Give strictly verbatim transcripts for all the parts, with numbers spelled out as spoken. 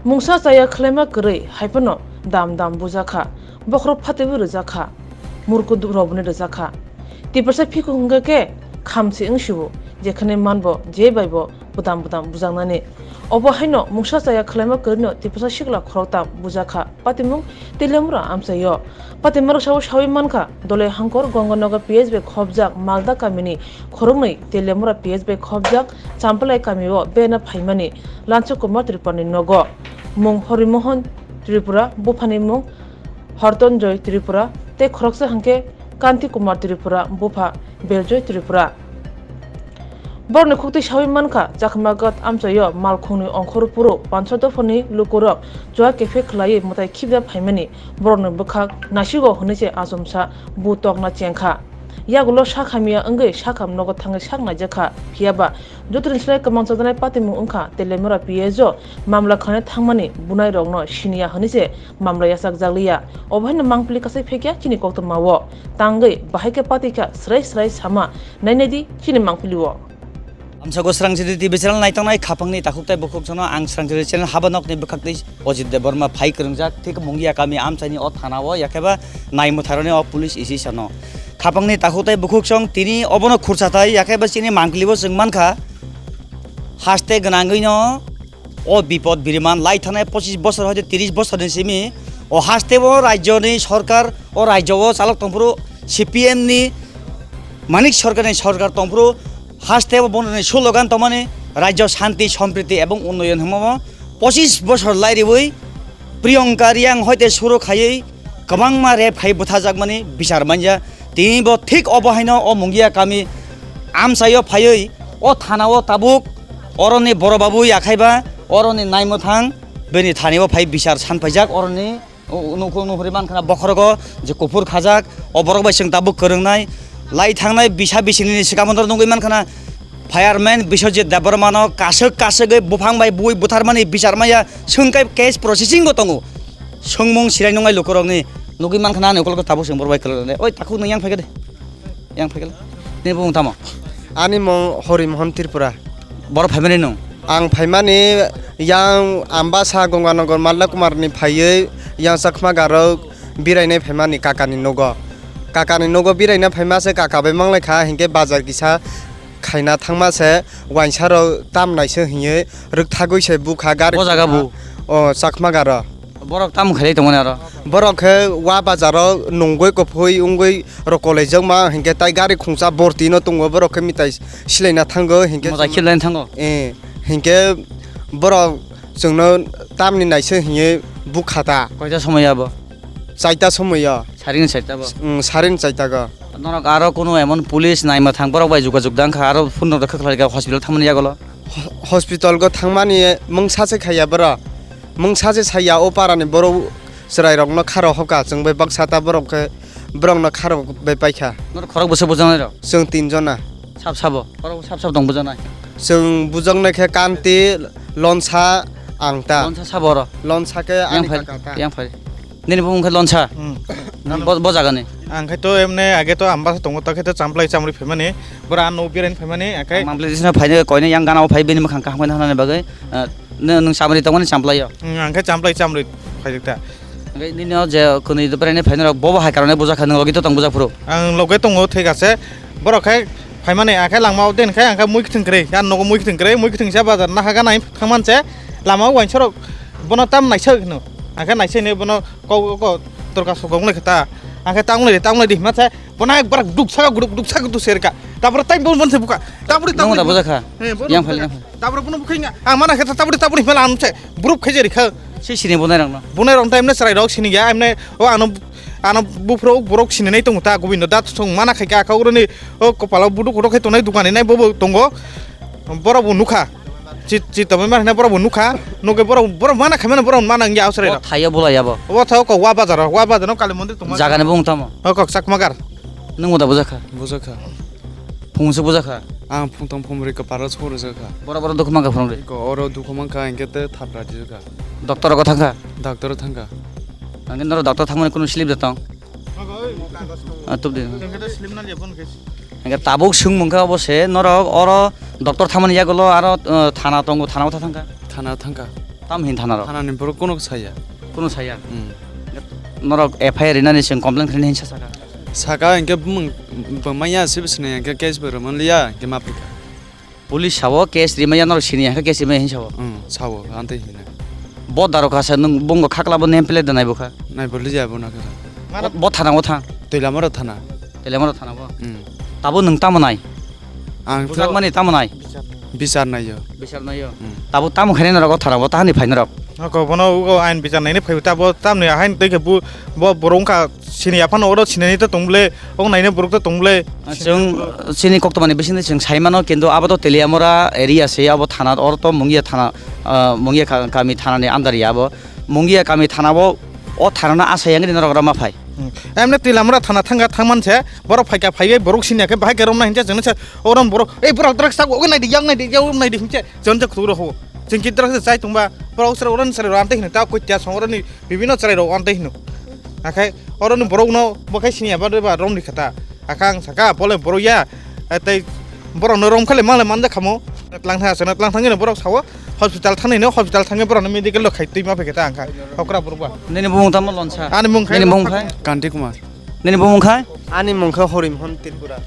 Mungsa chaya khwlaima kwrwi hai phano dam dam bujakha, bokhorok phatwi rwjakha, murku du-, roboni rwjakha. Tiprasa phiku hwnkhe khe khamsi wngsiwo, jekhane manbo je baibo budam budam bujaknani. Obo haino mungsa chaya khwlaima kwrwino Tiprasa sikla khoroktham bujakha patimung Teliamura amchaio. Patimung rwksao sawi mankha, Dolai Hangkor Gonganagar P S bai khopjak Malda kamini khoroknwi Teliamura P S bai khopjak Champlai kamio bena phaimani Lanchak Kumar Tripurani nogo. Mung Horimohon Tripura, buphani mung Hortonjoy Tripura tei khoroksa hwnkhe Kanti Kumar Tripura, bupha Beljoy Tripura. Borokni khuktwi sawi mankha, Chakma Ghat amchaio malkhungni ongkhor phuru pansa dophani lukurok chua kephe khwlaiwi mwtai khibda phaimani borokni bwkhak nasigo hwnwi se achomsa bu tokna chengkha. Yagulo sak hamya wngwi sakham nogo thangwi sak naijakha, phiyaba jotoni slai kwmang chajaknai patimung wngkha Teliamura P S o mamla khwlaina thangmani bunairokno siniya hwnwi se mamla yachakjakliya. Obo haino mangpili kasai phekya chini koktwmao. Tangwi bahai khe patikha srai srai sama nainai di chini mangpilio. Amsago Srangchiri T V channel naitongnai khapangni takhuk tei bukhuk jono ang Srangchiri channel haba nokni bwkhak tei Ojit Debbarma phai kwrwngjak thik Mungia kami amchaini o thana o yakheba naimwtharoni o police station o. Khapangni takhuk tei bukhuk chwng tini obono khursa thai yakheba chini mangpili bo chwng mankha haste gwnangwino. O bipod biriman lai thanai pochis bosor hoite tiris bosorni simi o haste o rajyoni sorkar, o rajyo o chalok tongphuru C P M ni Manik sorkarni sorkar tongphuru haste o bondoni slogan tongmani rajyo shanti, sompriti ebong unnoyon hwnmano pochis bosor lai riwi Priyanka Riyang hoite suru khaiwi kwbangma rep khai bwthajakmani bichar manya. Tini bo thik obo haino o Mungia kami amchaio phaiwi o thana o tabuk oroni boro babu yakhaiba oroni naimwthang bini thani o phai bichar san paijak oroni u-, u-, nukhung nuhuri mankhana bokhorogo je kuphur khajak o borok bai chwng tabuk kwrwngnai lai thangnai bisa bisini ni swkang nugwi mankhana fireman Biswajit Debbarmano kaswk kaswgwi buphang bai bui butharmani bichar maya. Swngkai case processing bo tongo. Swngmung sirai nungnai lukurokni nugwi mankha na ani ukulok tabuk chwng borok bai kwlwk rwnai. Oi takhuk nwng yang phaikha de. Yang phaikha. Nini bumung tamo? Ani mung Horimohon Tripura. Borok phaimani nwng? Ang phaimani yang Ambasa Gonganagar Malda Kumarni phaiwi yang Chakma Garo birainai phaimani kakani nogo. Kakani nogo biraina phaima se kaka bai manglai kha hinkhe bazar kisa khaina thangma se wainsa rok tam naising hinwi rwkthagwi se bukha gari. O jaga bu? O Chakma Garo. Borok tamo khailai tongmani aro? Borok khe wa bazaro nungwi kuphui wngwi rokolaijak ma hinkhe tai gari khungsa bortwi no tongo borok khe mitai silaina thango hinkhe. Mwtai khilaina thango? Eh, hinkhe borok chwngno tamni naising hinwi bukha ta. Koita somoi abo? Chaita somoi o. Saring chaita bo? Mm, saring chaita go. Norok aro kunu emon police naima thang borok bai jogajog dang kha aro phone rok kha khlai kha hospital thangmani yagulo. Ho-, hospital go thangmani mungsa se khaiya borok. Mungsa se saiya o para ni borok chwrai rok no kharo hoka chwng bai baksa ta borok khe borok no kharo bai paikha. Norok khorok bwswk bujaknai rok? Chwng tin jona. Sab sabo? Borok sab sab tong bujaknai? Chwng bujaknai khe Kanti, Lonsa, ang ta. Lonsa sabo oro? Lonsa khe ani kaka ta. Yang phai. Nini bumung khe Lonsa? Hmm. Bo, bo jagani? Ang khe to emne age to Ambasa tongo, ta khe to Champlai chamri phaimani. Bora ano birain phaimani, akai. Ang Bangladesh no phaina koine yang gana o phai bini mwkhang kaham khe hanani bagwi, ah, nw-, nwng chamri tongmani Champlai o? Hmm, ang khe Champlai chamri phaijak ta. Hingke nini o je kwnwi bwrani phainai rok bobo hai karone bujak kha, nwng logi to tong bujak phuru. Ang loge tongo, thik ase. Borok khe phaimani, ang khe langmao den khe, ang khe mui kwthwng kwrwi, ang nogo mui kwthwng kwrwi, mui kwthwng sa bazar naha gana thangman se, lama o wainsa rok bono tam naisa hino. Ang khe naisa hino bono kok, kok, torka sokong le khe ta. Ang khe ta wngnai de, ta wngnai de hima se, bono ekbar duksa, duk, duksa, duk serka. Tabra tai bon, bon se buka. Tabri, tabri. Nongo da bujak kha. He, bono yang phai, bujak kha. Yang phai. Tabra bono bukhai nga. Ang mana khe ta tabri, tabri hima lam se. Burup khaijari kha. Si sini bunai rokno? Bunai rok ta emne chwrai rok sini ya, emne o ano, ano buphuru borok sininai tongo ta, Gobindo da thung mana khai kha, kha uroni o kopalo buduk kotor khai tongnai dukani nai bobo tongo, borok bo nukha. Chi, chi tongwi mana hinai borok bo nukha, nugwi borok, borok mana khai mano borok mana wngya o chwrai rok. O thaio bolai abo. O thaio kok wa bazar o, wa bazar no Kali mondir tongma. Jaga ni bung tamo? O kok Chakmagar. Nwng bo da bujak kha? Bujak kha. Phung se bujak kha? Ang phung tong phung ri kwparo song rijak kha. Boro boro dukhu mankha phung ri? Ko oro dukhu mankha, hinkhe te thapra rijak kha. Doctor rogo thangkha? Doctor thangkha. Ang norok doctor thangmani kunu slip da tong? Ah, tubdi. Ang khe tabuk swng mungkha obo se, norok oro doctor thangmani yagulo aro, ah, thana tongo, thana o thangkha? Thana thangkha. Tam hin thana rok? Thana ni borok kuno saya. Kuno saya? Hmm. Norok F I R rinani chwng complain khainani hinsa saka? Saka hingke bumung bumaya se bisini hingke case bo romon liya hingke ma pika. Police sao case rimaya norok sini hingke case rimaya hinsa o? Hmm, sao, ante hina. Bo daroka sa nung bungo khakla bo name plate da nai bukha? Nai bo liya bo na kha. Bo, bo thana o thang? Twilamora thana. Twilamora thana bo? Hmm. Tabo nung tamo nai? Ang to bujak mani tamo nai? Bichar naio. Bichar naio. Hmm. Tabo tamo khainai norok o thana bo tahani phai norok? Noko bono ugo ain bichar naini phai tabo tamni ahain tei khe bu bo borok wngkha sini aphano oro sinani to tong ble, o naina borok to tong ble. Chwng chini koktwmani bisingtwi chwng sai mano, kintu abo to Teliamura area se, abo thana, oro to Mungia thana, ah, Mungia ka-, kami thana ni under ya abo. Mungia kami thana bo, o thana no asa yang ni norok rama phai. Hmm. Emne Teliamura thana thangka thangman se, borok phaika phaiwi borok sini khe bahai khe romna hinse chwngno se, o rom borok, ei borok drugs sak, o nai di, yang nai di, yang nai di hinse, chwng jak turo ho. Chwng ki drugs chai tongba, borok sra oran sra ram te hino ta koi tia song oran ni bibino chwrai rok ante hino. Akhai oro ni borok no bo khai sini aba ba rom ni khata. Akhang saka bole borok ya, eh, tei borok no rom khale male manja khamo. Tlang tha sana tlang thangino borok sao hospital thangino hospital thangino borok no medical lo khai twi ma pheketa angkha. Okra borok ba. Nini bumung tamo lonsa? Ani mung khai Nini bumung khai? Kanti Kumar. Nini bumung khai? Ani mung khe Hori Mohon Tripura.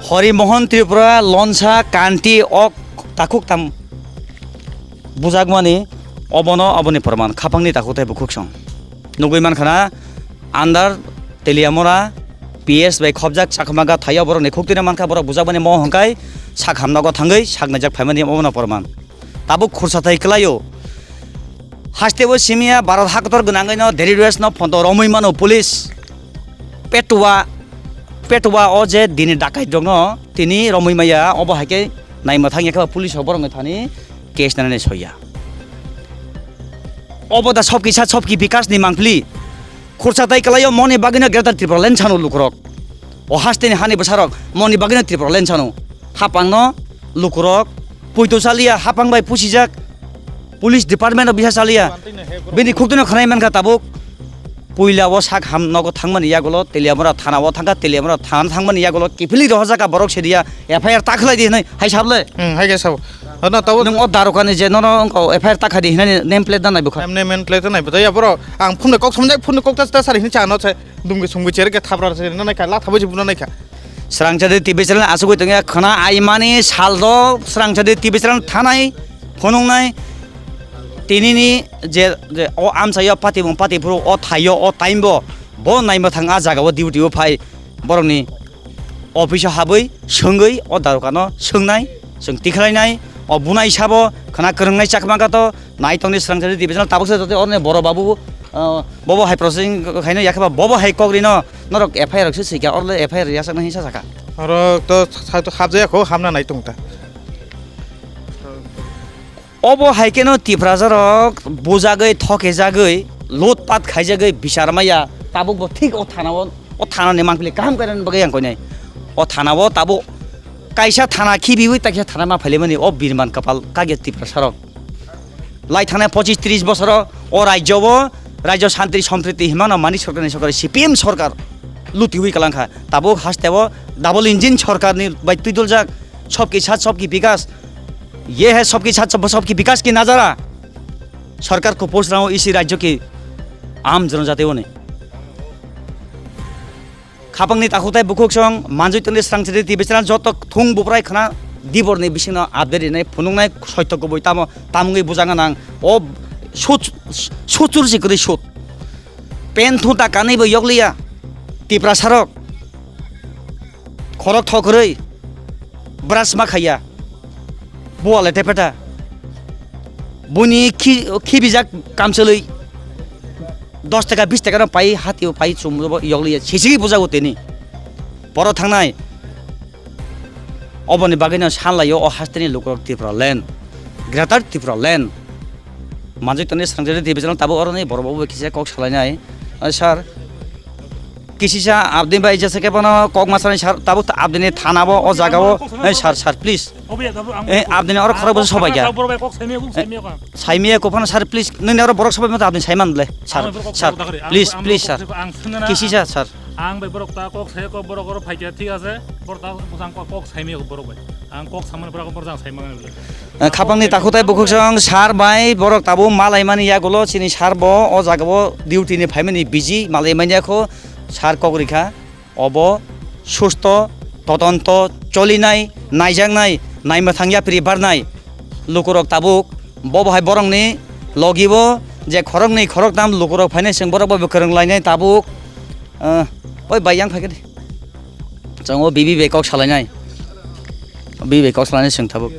Hori Mohon Tripura lonsa kanti ok takhuk tam bujakmani obono oboni proman khapangni takhuk tei bukhuk song. Nugui mankha na under Teliamura P S bai khobjak chakma ga thaio borokni khuk twi mankha borok bujakmani mo hwnkhai sak hamnogo thangwi sak naijak phaimani obono proman. Tabuk khursa thai kwlaio. Hasteo simiya Bharat hakotor gwnangwi no Delhi Rest no photo romwi mano police. Petua, Petua o je dini dakai dogno tini romwi maya obo haikhe naima thangya khe police o borokni thani case nanani soya. Obo da sob kisa sob ki bikas ni mangpili. Khursa tai kwlaio moni bagwino Greater Tripura Land sano lukurok. O hasteni hani bwsarok moni bagwino Tripura Land sano. Hapangno lukurok puito chaliya, hapang bai pusijak, police department o bisa chaliya. Bini khukdino khwnai mankha tabuk. Puila o sak ham nogo thangmani yagulo Teliamura thana o thangkha, Teliamura thana thangmani yagulo kiphilwi rohorjakha borok siriya F I R ta khlai di hinwi hai sable. Hmm, hai khe sabo. Ano tabuk nwng o darokani je nono wngkha F I R ta khai di hinani name plate da nai bwkha. Name, name plate nai bwtha ya borok. Ang phone kok somjak phone kok ta ta sari hinwi cha ano se. Dumgwi sumgwi cherke thapra se na naikha, la thabwi se buna naikha. Srangchadi T V channel asugwi tongya khwna aimani saldo Srangchadi T V channel thanai phunuknai tinini je, je o amchaio pati bung pati phuru o thaio o time bo bo naima thang a jagao duty o phai borokni office o habwi swngwi o darokano swngnai, chwng tikhlainai, o bunai sabo khwna kwrwngnai chakma gato nai tongni Srangchadi T V channel tabuk se joto oroni boro babu, ah, bobo hai processing khaino yakhe ba bobo hai kok rino norok F I R rok se sika orle F I R yasakna hinsa saka. Oro to sa to habjaya kho hamna nai tong ta. Obo hai keno Tiprasa rok bujagwi thokejagwi lutpat khaijagwi bichar maya tabuk bo thik o thana o, o thana ni mangpili kaham kainani bagwi ang koinai. O thana o tabuk kaisa thana khibiwi takisa thana ma phailaimani o birman kapal kagya Tiprasa rok. Lai thangnai pochis tris bosoro o rajyo o rajyo santri sompriti himano mani sorkar ni sorkar C P M sorkar lutiwi kalangkha. Tabuk hasteo double engine sorkar ni bai twidoljak sobki sat sobki bikas. Ye hai sobki sat sob sobki bikas ki nazara. Sorkar ko post rao isi rajyo ki aam janajati hone. Khapangni takhutai bukhuk song manjui tongni Srangchadi T V channel joto thung buprai khna diborni bisingno update rinai phunuknai soito kubui tamo tamungwi bujangna nang o sut sutur si kwrwi sut pen thu ta kanwi bo yokliya Tiprasa rok khorok thokrwi brush ma khaiya. Buwa le tepeta. Buni khi-, khibijak kamchalwi dos taka, bis taka no pai, hati o pai, chum bo yokliya, sisigi bujago tini. Boro thangnai. Oboni bagwino sanlaio o hasteni lukurok Tripura land, Greater Tripura land. Manjui tongni Srangchadi T V channel tabuk oroni borok bo kisa kok salainai. Ai sir, kisisa abdini bai jesa khe bono kok ma sanai sir, tabuk abdini thana bo o jaga o. Ai sir, sir, please. Eh, abdini oro khorok boso sobai kha. Saimiya kok phano sir, please. Nini oro borok sobai mata abdini saiman ble. Sir, sir, please, please sir. Kisisa sir. Ang bai borok ta kok sai kok borok oro phaikha thik ase, borok ta bwsang kok, kok saimaya borok bai. Ang kok samani borok, borok jang saimani. Eh, khapangni takhutai bukhuk song sar bai borok tabuk malaimani yagulo chini sar bo o jaga bo duty ni phaimani busy malaimani yakho sar kok rikha. Obo susto, todonto, cholinai, naijaknai, naimwthang yapri barnai lukurok tabuk bo bahai borokni logibo je khoroknwi khoroktam lukurok phainai chwng borok bai kwrwng lainai tabuk, eh, oi bai yang phaikhe de. Chwng o bibi bai kok salainai. Bibi bai kok salainai chwng tabuk.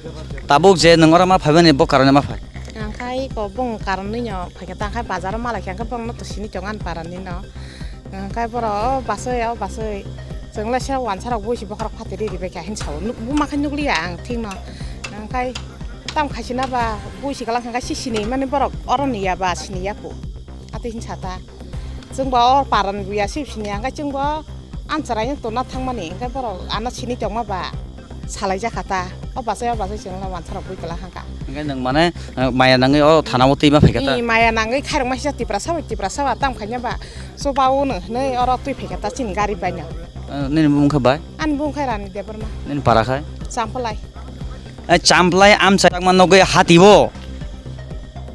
Tabuk je nwng oro ma phaimani bo karone ma phai. Ang khai ko bong karon nwi no phaikhe ta khai bazar o malai khe ang khe bong no to sini chong ani para ni no. Ang khai boro o basai o basai. Chwng lai se wansa rok bui si bokhorok phati ri ri bai kha hin sao. Nuk buma khai nukliya ang thik no. Ang khai tam khai sina ba bui si kalang khai si sini mani borok oro ni ya ba sini ya pu. Ati hin sata. Chwng bo o paran buya sip sini, hwnkhe chwng bo amcharai wng tongna thangmani, hwnkhe borok ano sini tongma ba salai jakha ta. O bachai, o bachai chwng no wansa rok bui kwlak hangkha. Hwnkhe nwng mane, eh, maya nangwi o thana o twi ma phaikha ta? Ee, maya nangwi khairok ma sijak Tiprasa bai, Tiprasa ba tam khaina ba chuba o no hwnwi oro twi phaikha ta chini gari bai no. Eh, nini bumung khe bai? Ani bumung khai Rani Debbarma. Nini para khai? Champlai. Eh, Champlai amchai tangma nogwi hati o.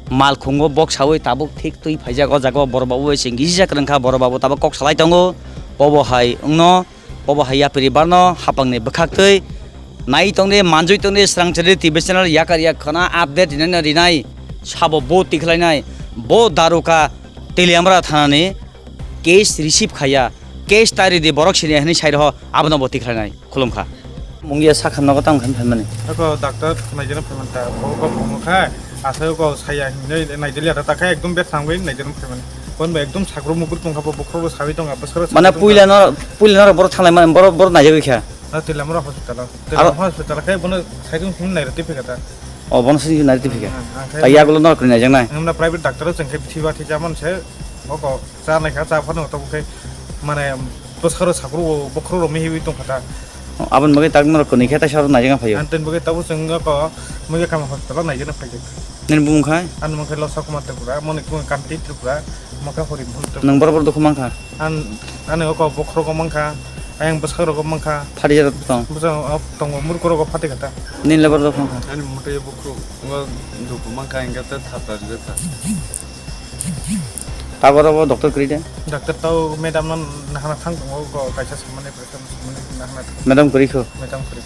Malkhungo bok sawi tabuk thik twi phaijak o jaga o borok babu bai se gijijak rwngkha borok babu tabuk kok salai tongo. Bobo hai wngno, bobo hai yapri barno hapangni bwkhak twi nai tongdi manjui tongdi srang chadi T V channel yakar yak khana update rinai rinai sabo bo tikhlainai bo daruka Teliamra thanani case receive khaiya case tari di borok sini hwnwi sai rw abono bo tikhlainai. Khulumkha. Mungya sakha nogo tamo khe phaimani. Ako doctor naijana phaimani ta, bo ko phungo kha, asai ko saya hinwi naijali ata ta kha ekdom bek thangwi naijana phaimani. Kon ba ekdom sakro mukur tongkha bo bokhro bo sawi tongkha, bwsaro Mane sawi tongkha. Puila no, puila no boro thanglai mani, boro, boro naijagwi kha. Na Teliamra hospital, Aro Teliamra hospital khe bono saidung hin nairati phikha ta. O bono saidung nairati phikha. Hmm, ang khe Ta yagulo no kri naijaknai. Ang na private doctor chwng khe thiba thijaman se, boko. Cha naikha, cha phano tabuk khe, mane, bwsaro sakro, bokhro rok mihiwi tongkha ta. Aboni bagwi tak norok kwnwi khe taisa oro naijagna phaiyo. Ani tini bagwi tabuk chwng oko, mui khe kami hospital o naijagna phaikha. Nini bumung khai? Ani mung khe Losa Kumar Tripura, moni kung Kanti Tripura, mokha hori mung Tripura. Nwng borok borok dukhu mankha? An, ani oko bokhro rok mankha, ayang bwsarok mankha. Phati jora tong? Bwsarok tongo, murko rok phati kha ta. Nini le borok dukhu mankha? Ani mung tei bokhro, dukhu mankha, hingkhe tei thapra rijak kha. Taboro bo doctor kwrwi de? Doctor tao madam no nahana thang tongo, go kaisa samani, kaisa samani nahana thang. Madam kwrwi kho? Madam kwrwi.